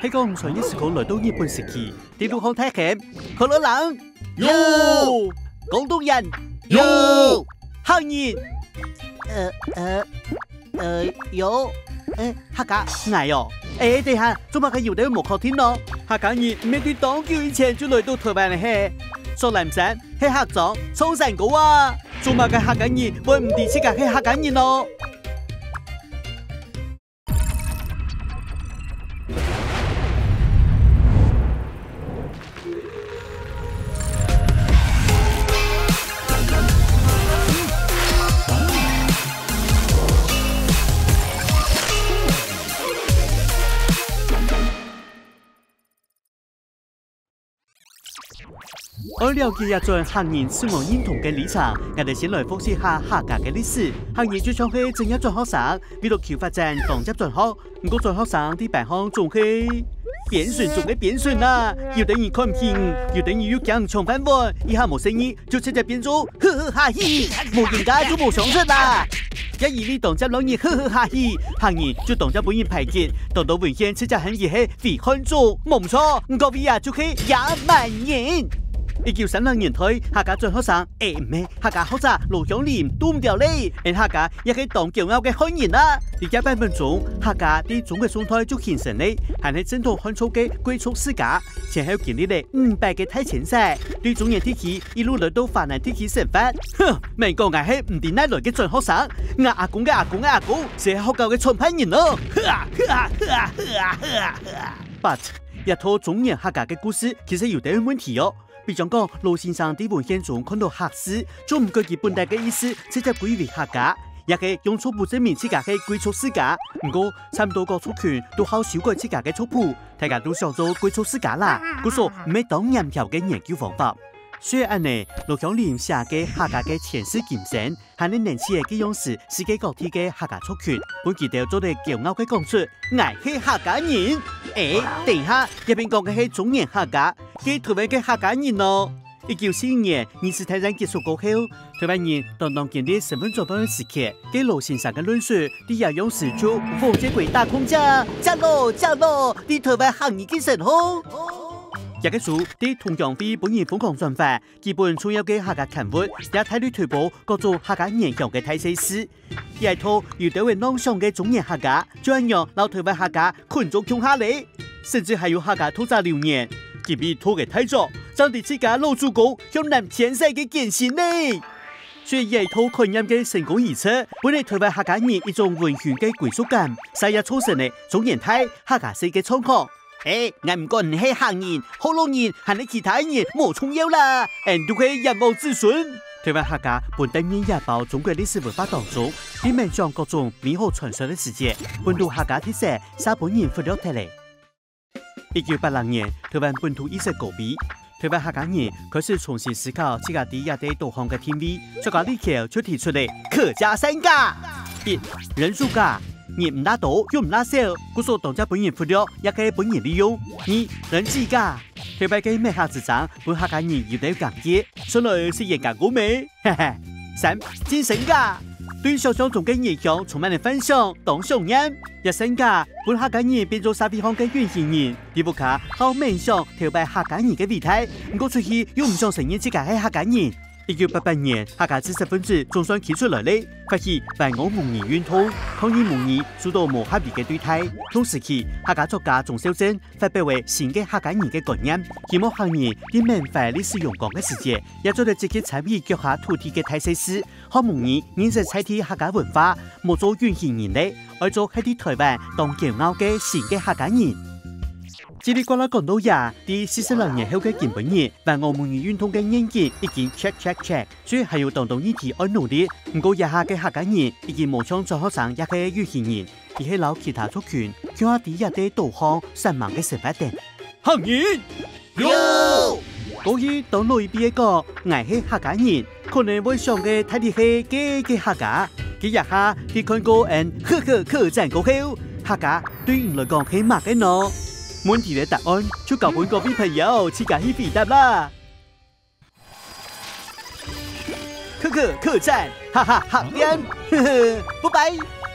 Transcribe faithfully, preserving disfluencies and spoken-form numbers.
係講穿越時空來到日本時期，在路項大喊：「河洛人！」有！廣東人！有！客人！呃，呃，呃，有！欸，客家，𠊎哦！欸，等下，做麼个有兜無確定呢？客家人毋係對當久以前就來到臺灣了係？索蘭山係客庄，唱山歌啊！做麼个客家人會毋知自家係客家人呢？ 愛了解這轉客人自我認同个歷程，𠊎兜先來複習下客家个歷史。客人就像係職業轉學生，為了求發展當輒轉學，毋過轉學生在班項總係邊緣中个邊緣啊！有兜人看毋起你，有兜人又驚你搶飯碗，一下無細義就直接變做呵呵哈嘿，無人家就無相識啦！也因為當輒摎人呵呵哈嘿，客人就當輒分人排擠，當多文獻直接喊佢係 遺漢族，無毋著，毋過佢啊就係野蠻人。一九三六年代，客家轉學生，欸，毋係，客家學者羅香林堵毋著咧，𫣆客家也係當驕傲个漢人啊！在厥版本中，客家在中國宋代就形成咧，還係正統漢族个貴族世家，前後經歷咧五百个大遷徙，對中原地區一路來到華南地區生活。哼，免講𠊎係毋知哪來个轉學生，𠊎阿公个阿公个阿公，就係學校个創辦人哦！ But，這套中原客家个故事其實有兜問題哦。比將講，羅先生在文獻中看著客氏，就毋改佢本底个意思，直接歸為客家，也係用族譜證明自家係貴族世家。毋過，差毋多各族群都好修改自家个族譜，大家都想做貴族世家啦，故所毋係當嚴謹个研究方法。雖然恁呢，羅香林寫个客家个前世今生， 還係能知个該央時世界各地个客家族群，分佢兜做得驕傲个講出：「𠊎係客家人！」欸，等一下，這片講个係中原客家，該臺灣个客家人呢？一九四一年二次大戰結束過後，臺灣人當當經歷身份轉換个時期，該羅先生个論述，在這央時就火箭鬼大空降，降落，降落，在臺灣客人个身項。這个書在同鄉會分人瘋狂轉發， 幾本重要个客家刊物，也大力推播各種客家原鄉个大細事。這一套有兜仔妄想个中原客家，就恁樣摎臺灣客家捆做共下咧。甚至還有客家讀者留言：「今晡日讀个大作，正知自家老祖公向南遷徙个艱辛呢！」所以這一套概念个成功預測，分了臺灣客家人一種溫馨个歸屬感，嗄也造成了中原大、客家細个狀況。 欸，𠊎毋管你係客人、學老人還係其他人，無重要啦，𫣆都係炎黃子孫。臺灣客家本擔任這包中國歷史文化當中，最滿像各種美好傳說个時節，本土客家特色嗄分人忽略忒咧。一九八六年，臺灣本土意識高飛，臺灣客家人開始重新思考自家在這兜島項个定位，作家李喬就提出了客家三甲：一、人數甲， 人毋罅多，又毋罅少，故所當輒分人忽略，也係分人利用。二、人際甲，頭擺个滅客之爭，分客家人有兜感激，想來食煙加烏梅，嘿嘿。三、精神甲，對想像中个異鄉充滿了幻想，當想念。這三甲，分客家人變做社會項个隱形人，在屋下好勉強頭擺客家人个偉大，毋過出去又毋想承認自家係客家人。 一九八八年，客家知識分子總算企出來了，發起還我母語運動，抗議母語受到無合理个對待。同時期，客家作家鍾肇政發表了新个客家人个觀念，希望客人在緬懷歷史榮光个時節，也做得積極參與腳下土地个大細事，學母語認識在地客家文化，莫做隱形人了，愛做歇在臺灣當驕傲个新个客家人。嘰里呱啦講到這，在四十來年後个今晡日， 還我母語運動个願景已經check check check，雖還有當多議題愛努力，毋過這下个客家人已經無像轉學生也係隱形人，佢係摎其他族群共下在這兜島項煞猛个生活等。客人！有！過去當老一輩个講，𠊎係客家人，可能會想个大體係該个客家。佢這下在看過𫣆客客客棧過後，客家對你來講係麼个呢？問題个答案就交分各位朋友自家去回答啦。 客客客棧，哈哈哈變，呵呵，拜拜。